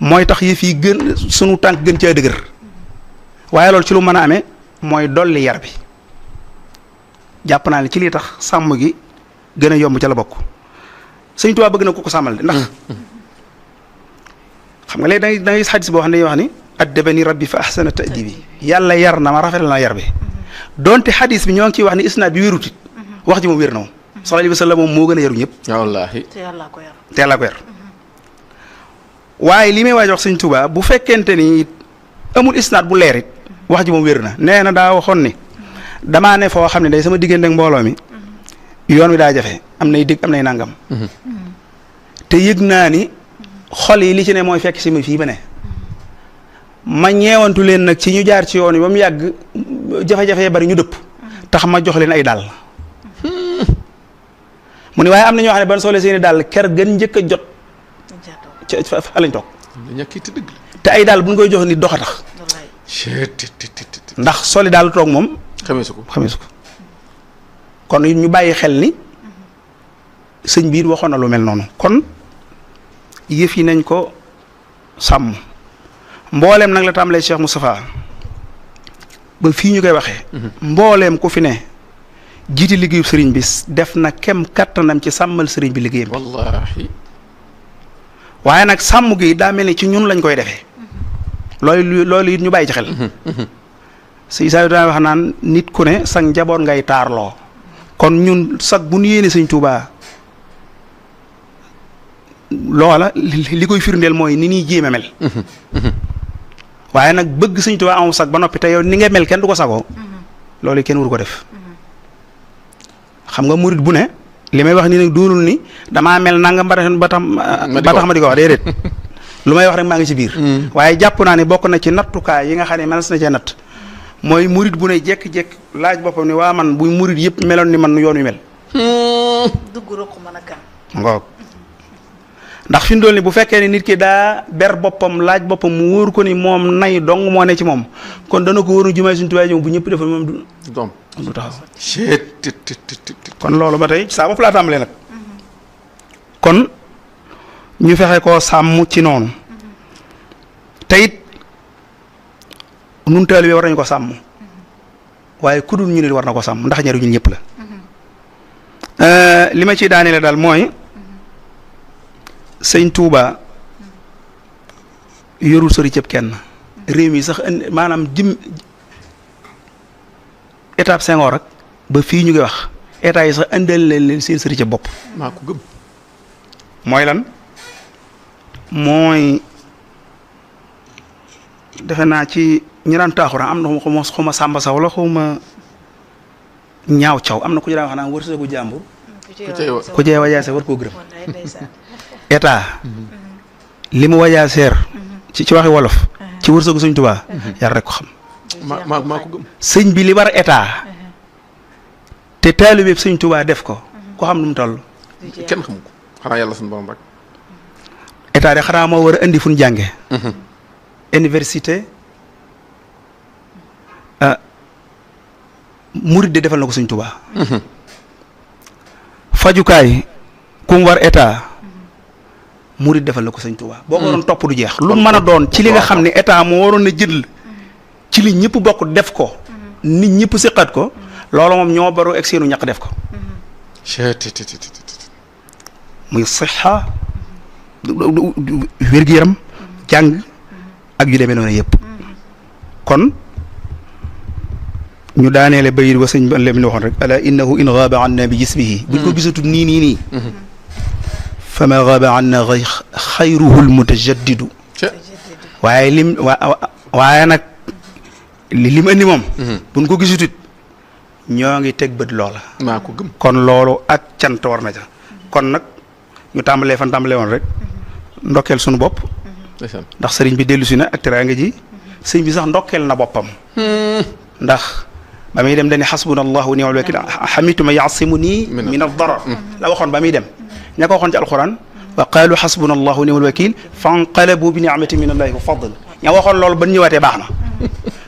Speaker 3: mooy tax yëf yi gën sunu tànk gën caa dëgër waaye loolu ci lu mën a amee mooy dolli yar bi jàpp naa ne ci lii tax sàmm gi gën a yomb ca la bokk Sëñ Tuubaa bëgg na ko sàmmal de ndax xam nga léegi da ngay gis xadis boo xam ne dañuy wax ni addabani rabbi fa ahsana ta'dibi yàlla yar na ma rafetal na yar bi donte xadis bi ñoo ngi ciy wax ni isnaad bi wérutit wax ji moom wér na moom sallallahu alayhi wa sallam moom moo gën a yaru ñëpp
Speaker 1: wallaahi
Speaker 2: te yàlla ko yar
Speaker 3: te yàlla ko yar waaye li may waaj wax Sëñ Tuubaa bu fekkente ni amul isnaad bu leer it wax ji moom wér na nee na daa waxoon ni damaa ne foo xam ne day sama diggante ak mbooloo mi yoon wi daa jafe am nay dégg am nay nangam te yëg naa ni xol yi li ci ne mooy fekk si ma fii ba ne ma ñeewantu leen nag ci ñu jaar ci yoon wi ba mu yàgg jafe-jafe bari ñu dëpp tax ma jox leen ay dàll mu ne waaye am na ñoo xam ne ban soxla seeni dàll ker gën njëkk a jot ca fa lañ toog te ay dàll bu ñu koy jox nit dox a tax ndax soli daal toog moom
Speaker 1: xameesu ko
Speaker 3: kon ñu bàyyi xel ni sëñ biir waxoon na lu mel noonu kon yëf yi nañ ko sàmm mbooleem nag la tàmbalee Cheikh Moustapha ba fii ñu koy waxee mbooleem ku fi ne jiiti liggéeyu sëriñ bi def na kem kattanam ci sàmmal sëriñ bi liggéeyam
Speaker 1: wallaahi
Speaker 3: waaye nag sàmm gi daa mel ni ci ñun lañ koy defee loolu it ñu bàyyi ci xel. sëñ Saliou daan wax naan nit ku ne sag njaboot ngay taarloo kon ñun sag bu ñu yéene sëñ Tuubaa loola li koy firndeel mooy ni ñuy jéem a mel. waaye nag bëgg sëñ Tuubaa am sag ba noppi te yow ni nga mel kenn du ko sagoo loolu kenn waru ko def. xam nga murit bu ne li may wax nii nag doonul ni damaa mel nangam ba tax ma di ko wax déedéet lu may wax rek maa ngi ci biir. waaye jàpp naa ne bokk na ci nattukaay yi nga xam ne mënees na cee natt mooy murit bu ne jékki-jékki laaj boppam ni waa man buy murit yëpp meloon ni man yoon wi mel.
Speaker 2: dugg rek mën a kan.
Speaker 3: ngoog ndax fi mu doon ni bu fekkee ne nit ki daa ber boppam laaj boppam mu wóor ko ni moom nay dong moo ne ci moom kon dana ko wóoru jumaay suñu tubaay ñëw bu ñëpp defal moom du taxaw. kon loolu ba tey saa bopp laa tàmbalee nag. kon ñu fexe koo sàmm ci noonu. te it nun taalibe war nañu ko sàmm. waaye ku dul ñu ne war na ko sàmm ndax ñaari ñun ñëpp la. li ma ciy daanele daal mooy sëñ Touba yorul sori cëb kenn. réew mi sax maanaam étape Senghor rek ba fii ñu ngi wax état yi sax indal leen seen sëri ca bopp.
Speaker 1: maa ko gëm.
Speaker 3: mooy lan mooy defe naa ci ñi daan taaxuraan am na xuma Samba Saw la xuma ñaaw caw am na ku ñu daan wax naan wërsëgu jàmbur. ku cee wajaase war koo gërëm. état li mu wajaaseer ci waxi wolof. ci wërsëgu Sëñ Tuubaa yar rek ko xam.
Speaker 1: maa ko gëm.
Speaker 3: sëñ bi li war état te taalibe Sëñ Tuubaa def ko ko xam nu mu toll.
Speaker 1: kenn xamu ko xanaa yàlla suñu borom rek.
Speaker 3: état de xanaa moo war a indi fu ñu jànge université murid de defal na ko Sëñ Tuubaa. fajukaay ku mu war état murid defal na ko Sëñ Tuubaa. boo ko waroon topp du jeex. lu mën a doon ci li nga xam ne état moo waroon a jël. ci li ñëpp bokk def ko. nit ñëpp siqat ko. loolu moom ñoo baru egg seenu ñaq def ko. muy sixa wér-gu-yaram jàng ak yu demee noonu yëpp. kon ñu daaneele bayit wa sëñ ba lem ni waxoon rek ala innahu in gaaba anna bi jismihi buñ ko gisatut nii fama gaaba anna xayruhu lmutajaddidu waaye waaye nag li mu andi moom. buñ ko gisutut ñoo ngi teg bët loola.
Speaker 1: maa ko gëm.
Speaker 3: kon loolu ak cant war na ca. kon nag ñu tàmbalee fan tàmbalee woon rek ndokkeel suñu bopp. ndax sëriñ bi dellu si na ak teraanga ji sëriñ bi sax ndokkeel na boppam. ndax ba muy dem dañuy xasbuna allahu wa ni'mal wakiil xamitu ma yaasimu nii min ad-darar la waxoon ba muy dem ña ko waxoon ci alquran wa qaalu xasbuna allahu wa ni'mal wakiil fanqalabu bi ni'matin min allahi wa fadl ña waxoon loolu ba ñëwaatee baax na.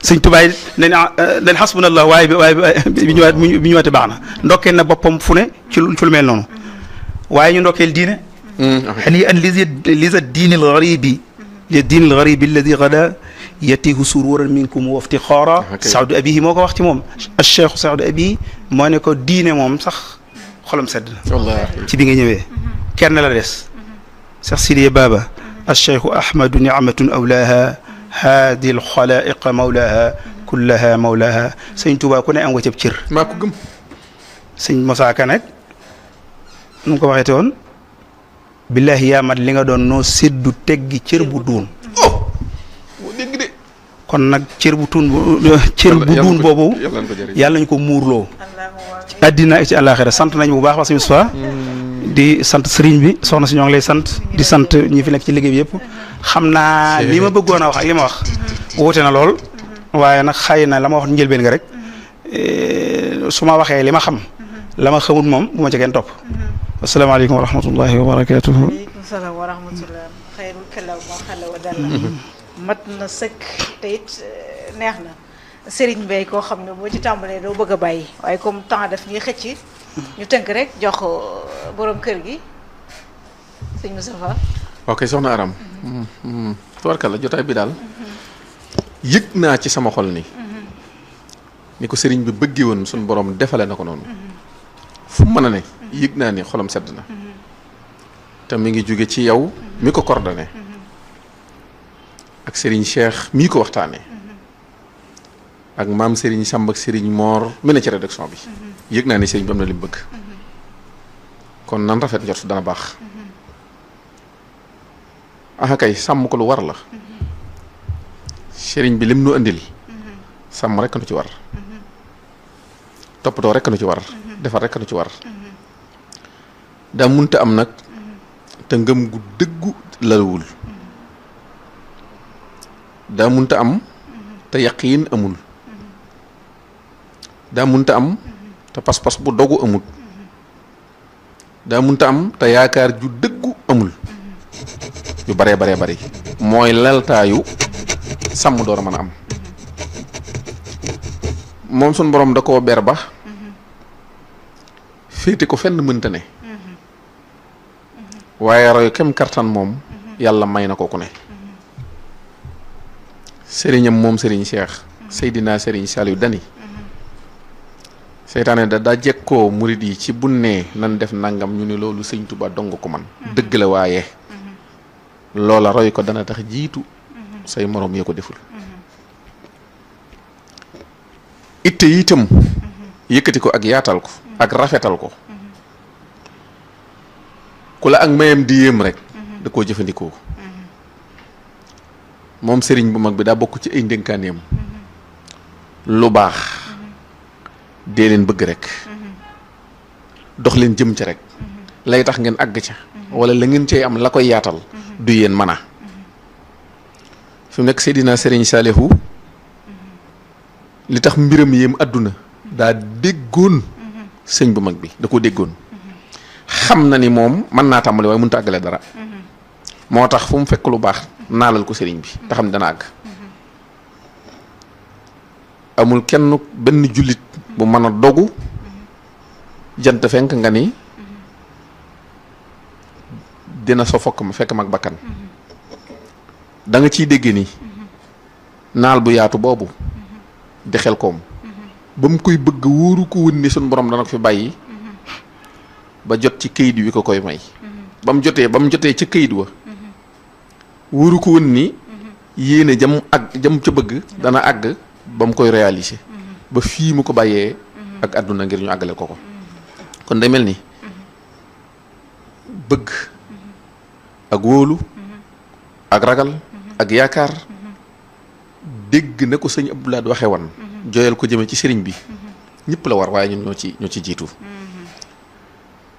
Speaker 3: sëñ tubaay dañ xasbunallah waaye bi ñëwaatee baax na ndokkeel na boppam fu ne ci lu mel noonu waaye ñu ndokkeel diine. xani an liza diin al-garibi li diin al-garibi alladi gada yatihu sururan minkum wa iftixaara. Saadu Abihi moo ko wax ci moom. Cheikh Saadu Abihi moo ne ko diine moom sax xolam sedd na. wallaahi ci bi nga ñëwee. kenn la des. Cheikh Sidiya Baba. Cheikh Ahmadu nicmatun awlaaha haadi alxalaa'iqa mawlaaha kullaha mawlaaha. sëñ Tuubaa ku ne am nga cëb cër.
Speaker 1: maa ko gëm.
Speaker 3: sëñ Moussa Ka nag nu mu ko waxeete woon. billahi yaa mat li nga doon noo séddu teggi cër bu duun. kon nag cër bu duun boobu yàlla nañu ko muurloo ci àddina ak ci àllaaxira sant nañu bu baax wax si Moustapha di sant sëriñ bi soxna si ñoo ngi lay sant di sant ñi fi nekk ci liggéey bi yëpp xam naa li ma bëggoon a wax ak li ma wax wuute na lool waaye nag xëy na la ma wax njëlbeen nga rek su ma waxee li ma xam la ma xamut moom bu ma ci kenn topp asalaamaaleykum wa rahmatullahi wa barakatuhu.
Speaker 2: waaleykum salaam wa rahmatullah xayrul kalaam moo xala wa dalla mat na sëkk te it neex na Serigne Mbaye koo xam ne boo ci tàmbalee doo bëgg a bàyyi waaye comme temps daf ñuy xëcc ñu tënk rek jox borom kër gi sëñ Moustapha.
Speaker 1: ok soxna Aram. tubarkalla jotaay bi daal yëg naa ci sama xol ni ko Serigne bi bëggee woon suñu borom defale na ko noonu fu mu mën a ne yëg naa ni xolam sedd na te mi ngi jóge ci yow mi ko coordonné. ak Serigne Cheikh mii ko waxtaanee ak maam Serigne Samb ak Serigne Mor mi ne ci rédaction bi yëg naa ne Serigne bi am na li mu bëgg kon nan rafet njort dana baax aha kay sàmm ko lu war la Serigne bi lim nu andil sàmm rekk nu ci war toppatoo rekk nu ci war defar rekk nu ci war daa munta am nag te ngëm gu dëggu lalawul daa munta am te yaqiin amul daa munta am te pas-pas bu dogu amul daa munta am te yaakaar ju dëggu amul yu baree baree bari mooy laltaayu sàmm door a mën a am moom suñ borom da koo ber ba féete ko fenn mënta ne waaye roy kem kartan moom yàlla may na ko ku ne sëriñam moom Serigne Cheikh Seydina Serigne Saliou dani seytaane daa jekkoo murid yi ci bunnee nan def nangam ñu ne loolu Sëñ Tuubaa dong ko man dëgg la waaye loola roy ko dana tax jiitu say moroom yee ko deful itte itam yëkkati ko ak yaatal ko ak rafetal ko ku la ak mayam di yéem rek da koo jëfandikoo moom sëriñ bu mag bi daa bokk ci ay ndénkaaneem lu baax dee leen bëgg rek dox leen jëm ca rek lay tax ngeen àgg ca wala la ngeen cay am la koy yaatal du yéen mën a fi mu nekk Seydina Serigne Saliou li tax mbiram yéem àdduna daa déggoon sëñ bu mag bi da ko déggoon xam na ni moom mën naa tàmbali waaye mënut a àggale dara moo tax fu mu fekk lu baax naalal ko sëriñ bi te xam ne dana àgg amul kenn benn jullit bu mën a dogu jant fenk nga ni dina so fokk ma fekk mag bakkan da nga ciy dégg ni naal bu yaatu boobu di xel koom ba mu koy bëgg wóoru ko wën ni suñ borom dana ko fi bàyyi ba jot ci këyit wi ko koy may ba mu jotee ca këyit wa wóoru ko wën ni yéene jam ca bëgg dana àgg ba mu koy réaliser ba fii mu ko bàyyee ak àdduna ngir ñu àggale ko kon day mel ni bëgg ak wóolu ak ragal ak yaakaar dégg na ko sëñ Abdoulaye waxe woon jooyal ko jëme ci sëriñ bi ñëpp la war waaye ñun ñoo ci jiitu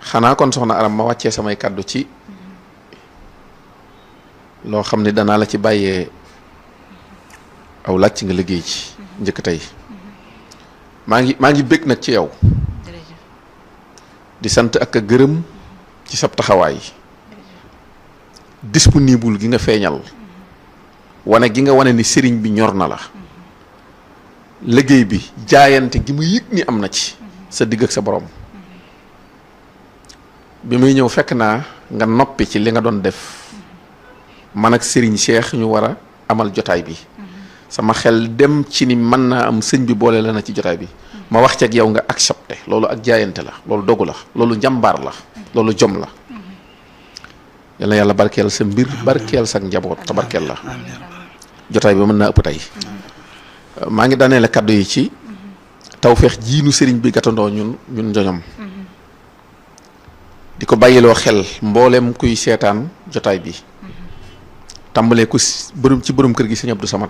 Speaker 1: xanaa kon soxna Aram ma wàccee samay kàddu ci loo xam ne danaa la ci bàyyee aw laaj ci nga liggéey ci njëkk tey maa ngi bég nag ci yow di sant ak a gërëm ci sab taxawaay disponible gi nga feeñal wane gi nga wane ni sëriñ bi ñor na la liggéey bi jaayante gi mu yëg ni am na ci sa digg ak sa borom bi muy ñëw fekk naa nga noppi ci li nga doon def man ak Serigne Cheikh ñu war a amal jotaay bi sama xel dem ci ni mën naa am sëñ bi boole la na ci jotaay bi ma wax ci ak yow nga accepté loolu ak jaayante la loolu dogu la loolu njàmbaar la loolu jom la yal na yàlla barkeel sa mbir barkeel sa njaboot te barkeel la jotaay bi mën naa ëpp tey maa ngi daanee la kaddu yi ci tawfeex jiinu sëriñ bi gàttandoo ñun njoñom di ko bàyyiloo xel mboolem kuy seetaan jotaay bi tàmbalee ko ci borom kër gi sëñ Abdou Samad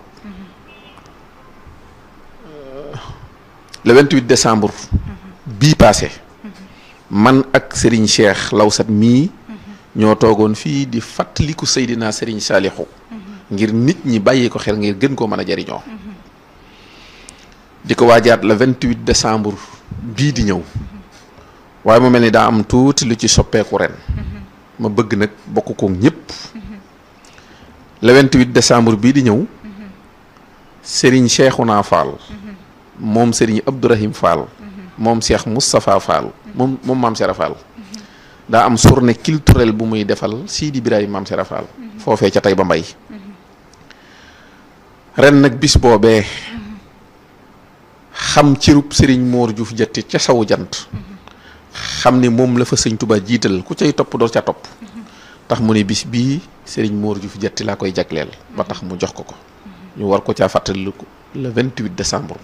Speaker 1: le 28 décembre bii passé man ak Serigne Cheikh Lawsat mii ñoo toogoon fii di fàttaliku Seydina Serigne Saliou ngir nit ñi bàyyi ko xel ngir gën koo mën a jariñoo di ko waajaat le 28 décembre bii di ñëw waaye mu mel ni daa am tuuti lu ci soppeeku ren ma bëgg nag bokk ko ñëpp le 28 décembre bii di ñëw Serigne Cheikhouna Fall moom Serigne Abdourahim Fall moom Cheikh Moustapha Fall moom Maam Sera Fall daa am journée culturelle bu muy defal Sidi Ibrahima Maam Sera Fall foofee ca Taïba Mbaye ren nag bis boobee xam cirub Serigne Mor Diouf jatti ca sawu jant xam ni moom la fa sëñ Tuubaa jiital ku cay topp doo ca topp tax mu ne bis bii Serigne Mor Diouf Diatty laa koy jagleel ba tax mu jox ko ñu war ko caa fàttaliku le 28 décembre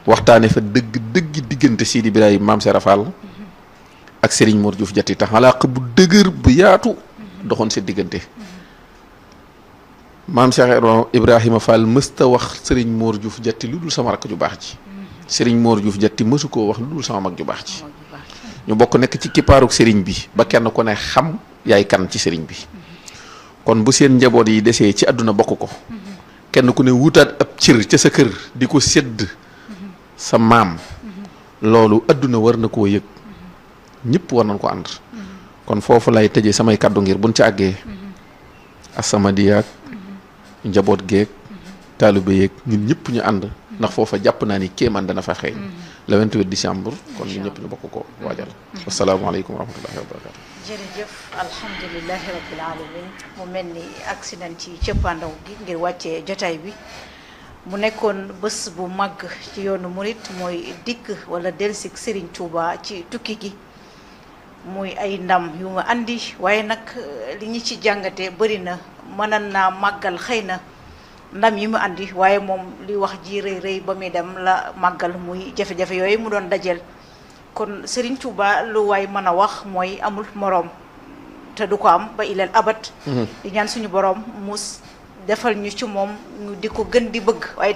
Speaker 1: waxtaane fa dëgg diggante Sidi Ibrahima Maam Serap Fall ak Serigne Mor Diouf Diatty tax alaaka bu dëgër bu yaatu doxoon seen diggante Maam Cheikh Ibrahima Fall mësta wax Serigne Mor Diouf Diatty lu dul sama rakk ju baax ji Serigne Mor Diouf Diatty mësu koo wax lu dul sama mag ju baax ji ñu bokk nekk ci kippaaruk Serigne bi ba kenn ku ne xam yaay kan ci Serigne bi kon bu seen njaboot yi desee ci àdduna bokk ko kenn ku ne wutaat ab cër ca sa kër di ko sédd sa maam loolu àdduna war na koo yëg ñëpp war nañ ko ànd kon foofu lay tëjee samay kàddu ngir buñ ci àggee As-Samadiyya njaboot geeg taalibe yeeg ñun ñëpp ñu ànd ndax foofa jàpp naa ni kéemaan dana fa xëy le 28 décembre kon ñun ñëpp ñu bokk ko waajal asalaamaaleykum wa rahmatullahi wa barakatu
Speaker 2: jërëjëf alhamdulilahi rabbil alamin mu mel ni accident ci cëppaandaw gi ngir wàccee jotaay bi mu nekkoon bés bu màgg ci yoonu murit mooy dikk wala delsik Serigne Touba ci tukki gi muy ay ndam yu nga andi waaye nag li ñu ci jàngate bëri na mënan naa màggal xëy na ndam yi mu andi waaye moom li wax ji rëy rëy ba muy dem la màggal muy jafe-jafe yooyu mu doon dajeel kon Serigne Touba lu waay mën a wax mooy amul moroom te du ko am ba ilal abat di ñaan suñu borom mu defal ñu ci moom ñu di ko gën di bëgg waaye